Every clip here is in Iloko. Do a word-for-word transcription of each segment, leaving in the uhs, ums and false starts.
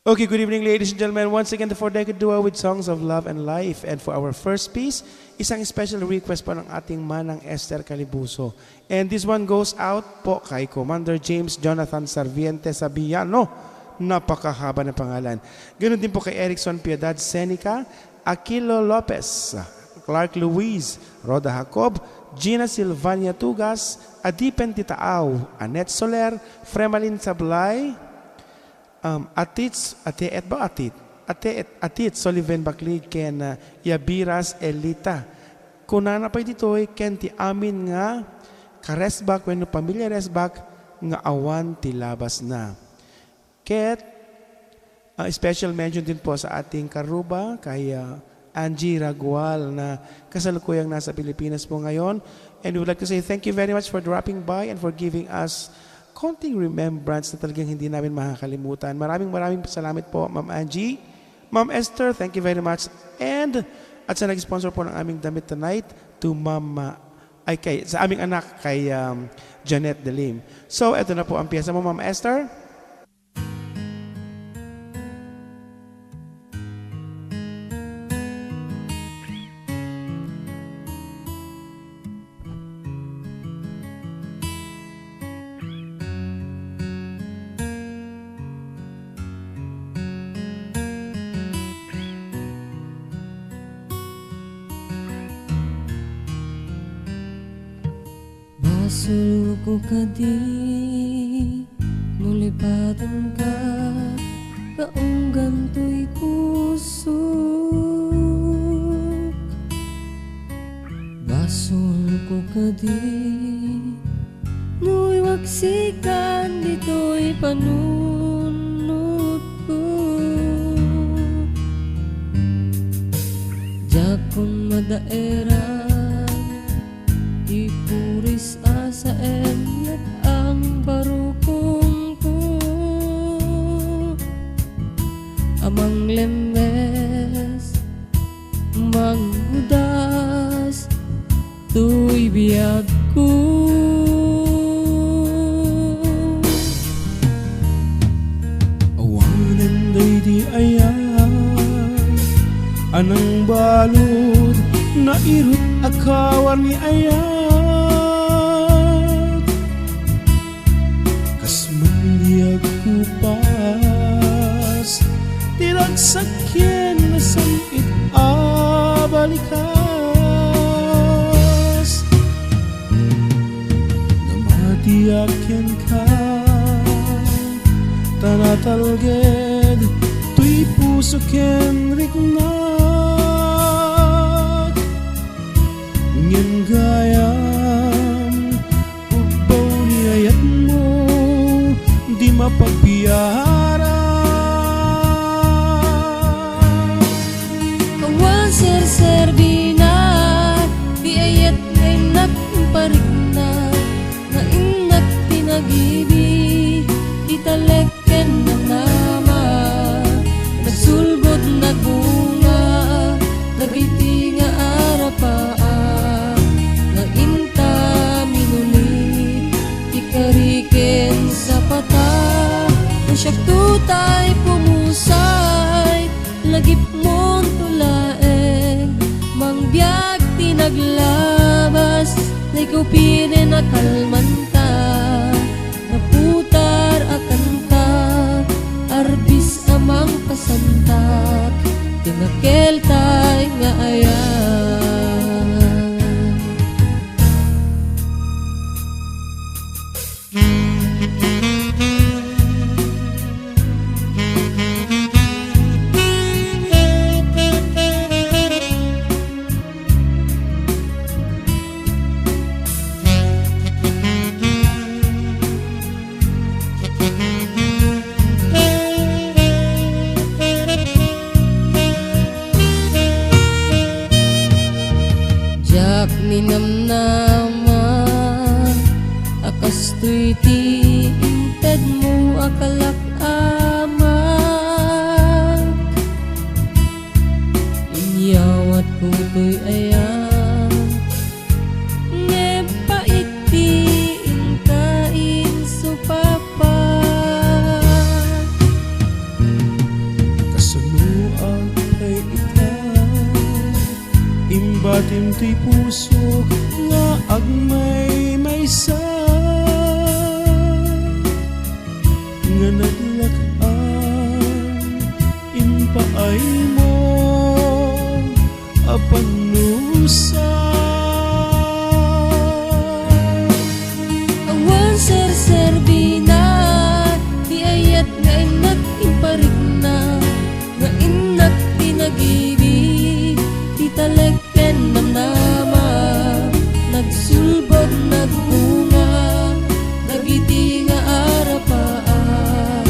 Okay, good evening, ladies and gentlemen. Once again, the Four Decade Duo with Songs of Love and Life. And for our first piece, isang special request po ng ating Manang Esther Calibuso. And this one goes out po kay Commander James Jonathan Sarviente Sabiano. Napakahaba ng pangalan. Ganun din po kay Erickson Piedad Seneca, Aquilo Lopez, Clark Luis, Rhoda Jacob, Gina Silvania Tugas, Adipen Titaaw, Annette Soler, Fremalin Sablay, Um, Atits, Atiet ba? Atit. Atiet, Atit Sullivan Baclig ken, uh, Yabiras Elita. Kunana pay ditoy, ken ti amin nga karesbak wenno pamilya resbak nga awan ti labasna. Ket, uh, special mention din po sa ating karuba kay, uh, Angie Ragual na kasalukuyang nasa Pilipinas po ngayon. And we would like to say thank you very much for dropping by and for giving us konting remembrance na talagang hindi namin makakalimutan. Maraming, maraming salamat po, Ma'am Angie. Ma'am Esther, thank you very much. And at sa nag-sponsor po ng aming damit tonight, to Ma'am, uh, ay kay, sa aming anak, kay, um, Janet Delim. So, eto na po ang piyesa mo, Ma'am Esther. Basolko kadi no lipatenka, kaunggan toy pusok. Basolko kadi no iwaksikan ditoy panunotko. Diakon madaeran ti puris a saem, ket ang barukongko a manglemmes, manggudas toy biagko. Awanen daydi ayat a nangbalud, nairut a kawan ni ayat. Kas mandiag kupas ti ragsak ken nasan-it a balikas. Namatiak kenka, ta natalged toy puso ken riknak. Ngem gayam ubbaw ni ayatmo, di mapagbiaran. Awan serserbinak ti ayat nga innak parikna, nga innak ti nagibi, ti talek ken namnama. Nagsulbod, nagbunga dagiti nga arapaak, nga inta minuli ti kari ken sapata. No siakto tay pumusay, lagipmon to laeng, mangbiag ti naglabas, daykaw pinen a kalmanta. Naputar a kanta, arbis a mangpasantak, ti nakeltay nga ayat. Intoy pusok nga agmaymaysa, nga naglak-an impaaymo a pannusa. Awan serserbina ti ayat nga innak imparikna, nga innak ti nagibi ti talek ken namnama, nagsulbod, nagbunga dagiti nga arapaak,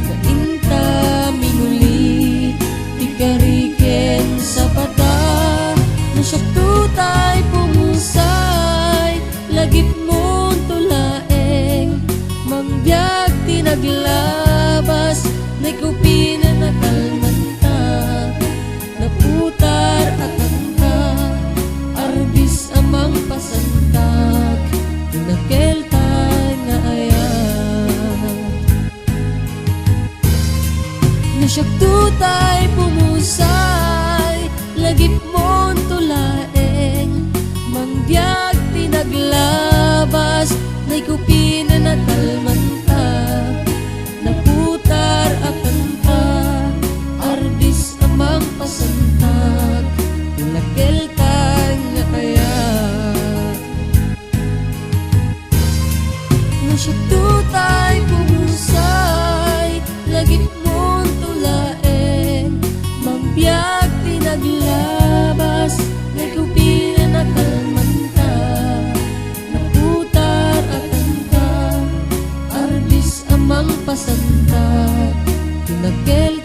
nga inta minuli ti kari ken sapata. No siakto tay pumusay, lagipmonto laeng, mangbiag ti naglabas, naikupinen a kalmanta. Naputar a tangka, arbis a mangpasantak, ti nakelta nga ayat. No siakto tay pumusay, lagipmonto laeng, mangbiag ti naglabas, naikupinen a kalmanta. Naputar a tangka, arbis a mangpasantak, ti nakelta nga ayat. No siakto tay pumusay, lagipmonto laeng, mangbiag ti naglabas, naikupinen a kalmanta. Naputar a tangka, arbis a mangpasantak, ti nakel